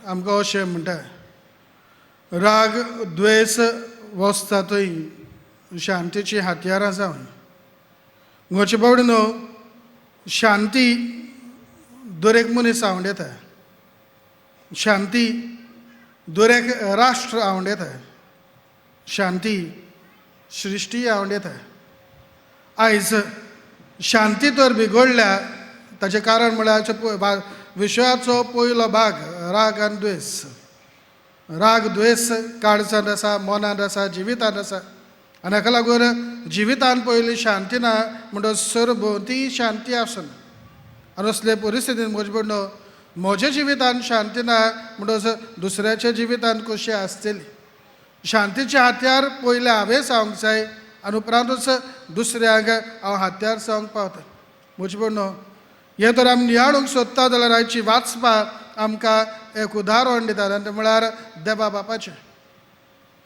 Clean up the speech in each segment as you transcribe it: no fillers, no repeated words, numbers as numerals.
आमकां अशें म्हणटा, राग द्वेस वसता थंय शांतीची हत्यारां जावन. म्हजे बावडीनो, शांती दर एक मनीस आवडटा, शांती दर एक राष्ट्र आवडटा, शांती सृश्टी आवडटा. आयज शांती तर बिगडल्या, ताचें कारण म्हळ्यार विशयाचो पयलो भाग, राग आनी द्वेस. राग द्वेस काळजांत आसा, मनांत आसा, जिवितांत आसा आनी हाका लागून जिवितांत पयलीं शांती ना म्हणटच सरभोंवती शांती आसना. आनी असले परिस्थितीन, म्हजे भयणो, म्हज्या जिवितांत शांती ना म्हणटच दुसऱ्याच्या जिवितांत कशी आसतली? शांतीचे हत्यार पयलें हांवें जावंक जाय आनी उपरांतूच दुसऱ्यांक हांव हत्यार जावंक पावता. म्हजे भयणो, हें तर आमी नियाळूंक सोदता जाल्यार आयची वाचपा आमकां एक उदाहरण दिता आनी तें म्हळ्यार देवा बापाचें.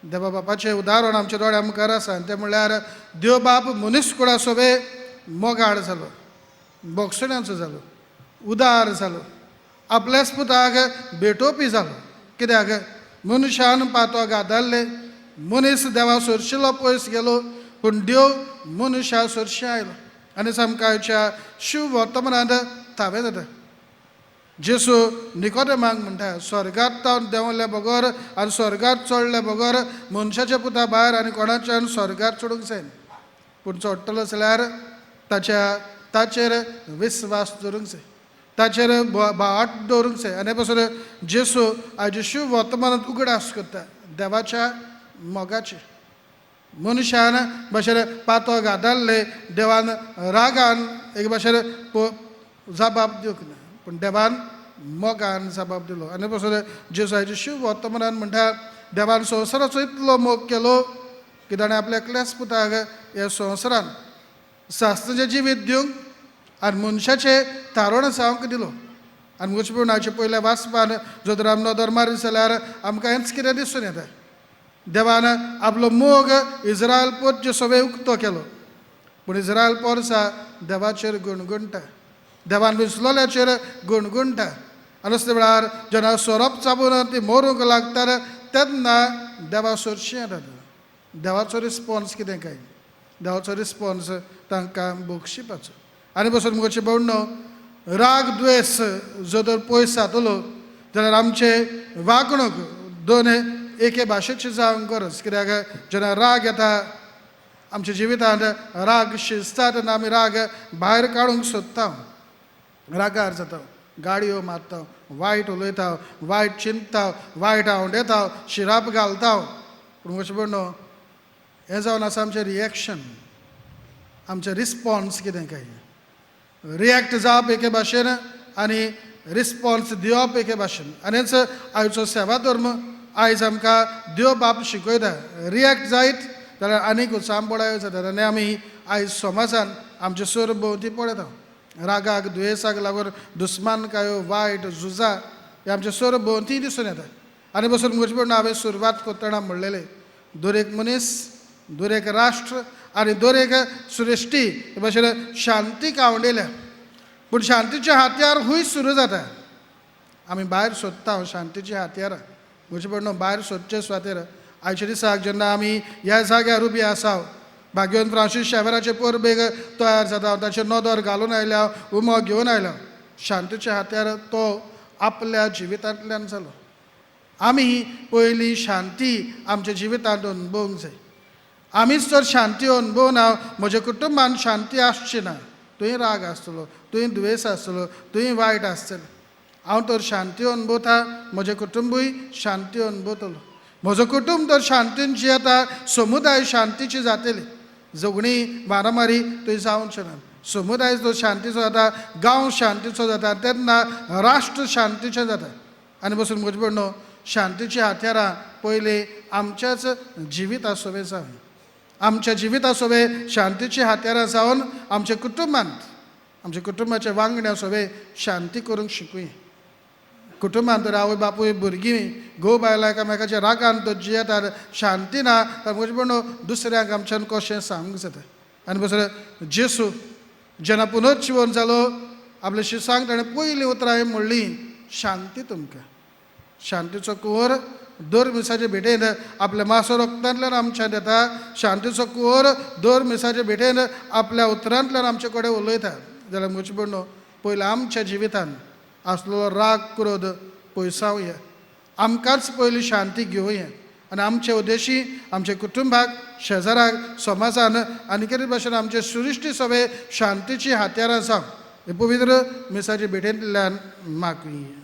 देवा बापाचें उदाहरण आमच्या दोळ्या मुखार आसा आनी तें म्हळ्यार देव बाप मनीस कुळा सोबे मोगाळ जालो, बोगसण्याचो जालो, उदार जालो, आपल्याच पुताक भेटोवपी जालो. कित्याक? मनशान पातो गादारले, मनीस देवा सरशिलो पयस गेलो, पूण देव मनशा सरशी आयलो आनी सामकां आयच्या शिव वर्तमानांत थावें जाता. जेसू निकोदेमाक म्हणटा, स्वर्गात तावन देंवले बगर आनी स्वर्गात चडले बगर मनशाच्या पुता भायर आनी कोणाच्यान स्वर्गात चडूंक जायना. पूण चडटलो जाल्यार ताचेर विस्वास दवरूंक जाय, ताचेर भाट दवरूंक जाय. आनी पसून जेसू आयज शिव वर्तमानांत उगडास करता देवाच्या मोगाचे. मनशान भाशेन पातो गादारले, देवान रागान एक भाशेन जबाब दिवंक ना, पूण देवान मोगान जबाब दिलो. आनी पसून जेजू आयज शिव वर्तमानान म्हणटा, देवान संवसाराचो इतलो मोग केलो की ताणें आपल्या एकल्याच पुताक ह्या संवसारान सासणाचें जिवीत दिवंक आनी मनशाचें तारण जावंक दिलो. आनी म्हजे आयचे पयल्या वाचपान जर तर आमी नदर मारीत जाल्यार आमकां हेंच कितें दिसून येता. देवान आपलो मोग इस्रायल पोरचे सगळे उक्तो केलो, पूण इस्रायल पोरसा देवाचेर गुणगुणटा, देवान विसलोल्याचेर गुणगुणटा. आनी असल्या वेळार जेन्ना सोरोप चाबून ती मरूंक लागतात तेन्ना देवा सरशी येतात. देवाचो रिस्पोन्स कितें काय? देवाचो रिस्पोन्स तांकां बक्षिपाचो. आनी बसून म्हजे भयणो, राग द्वेस जर तर पयस जातलो जाल्यार आमचे वागणूक दोन एके भाशेची जावंक गरज. कित्याक जेन्ना राग येता आमच्या जिवितांत, राग शिजता तेन्ना आमी राग भायर काडूंक सोदता, रागार जाता, गाडयो मारता, वायट उलयता, वायट चिंतता, वायट आवंडेता, शिराप घालता. पूण म्हजे भयणो, हें जावन आसा आमचें रिएक्शन, आमचें रिस्पोन्स कितें काय? रिएक्ट जावप एके भाशेन आनी रिस्पोन्स दिवप एके भाशेन. आनी हेच आयचो सेवा धर्म आयज आमकां देव बाप शिकयता. रिएक्ट जायत जाल्यार आनीक उचांबळायो जातात. आनी आमी आयज समाजान आमचे सरभोंवती पळयता, रागाक दुयेंसाक लागून दुस्मानकायो, वायट झुजां हे आमचे सरभोंवती दिसून येता. आनी बसून म्हजे भयणो, हांवें सुरवात करतना म्हणलेलें, दर एक मनीस, दर एक राष्ट्र आनी दर एक सृश्टी हे भाशेन शांतीक आवडल्या, पूण शांतीचें हत्यार खूंय सुरू जाता? आमी भायर सोदता शांतीचीं हत्यारां. म्हजे भयणो, भायर सोदचे सुवातेर आयच्या दिसाक जेन्ना आमी ह्या जाग्यार उबी आसा, भाग्यवंत फ्रांसीस शावेराचे परबेक तयार जाता, ताचेर नदर घालून आयल्या, उमो घेवन आयल्या, शांतीचे हत्यार तो आपल्या जिवितांतल्यान जालो. आमी पयलीं शांती आमच्या जिवितांत अनुभवूंक जाय. आमीच जर शांती अनुभवना, म्हज्या कुटुंबान शांती आसची ना. थंय राग आसतलो, थंय दुयेंस आसतलो, थंय वायट आसतलें. हांव तर शांती अनुभवता, म्हजें कुटुंबूय शांती अनुभवतलो. म्हजो कुटुंब तर शांतीन जियेता, समुदाय शांतीची जातली, झगडीं मारामारी थंय जावचे ना. समुदाय जो शांतीचो जाता, गांव शांतीचो जाता, तेन्ना राष्ट्र शांतीचें जाता. आनी बसून म्हजे भयणो, शांतीची हत्यारां पयलीं आमच्याच जिविता सोबे जावन, आमच्या जिविता सोबे शांतीची हत्यारां जावन आमच्या कुटुंबांत, आमच्या कुटुंबाच्या वांगड्या सोबे शांती करूंक शिकूया. कुटुंबांत तर आवय बापूय, भुरगीं, घोव बायलां एकामेकाच्या रागान तर जियेतात, शांती ना, तर म्हजे भयणो, दुसऱ्यांक आमच्यान कशें सांगूंक जाता? आनी बसर जेसू जेन्ना पुनर्जिवन जालो, आपल्या शिसांक ताणें पयलीं उतरां म्हणलीं, शांती तुमकां. शांतीचो कुंवर दर मिसाचे भेटेन आपल्या मासो रक्तांतल्यान आमच्यान येता. शांतीचो कुंवर दर मिसाचे भेटेन आपल्या उतरांतल्यान आमचे कडेन उलयता. जाल्यार म्हजे भयणो, पयलीं आमच्या जिवितान आसलेलो राग क्रोध पयसावया, आमकांच पयलीं शांती घेवया आनी आमचे उद्देशी आमच्या कुटुंबाक, शेजाराक, समाजान आनी कितें भाशेन आमचे सृश्टी सगळे शांतीची हात्यारां जावं हे पवित्र मिसाचे भेटेंतल्यान मागुया.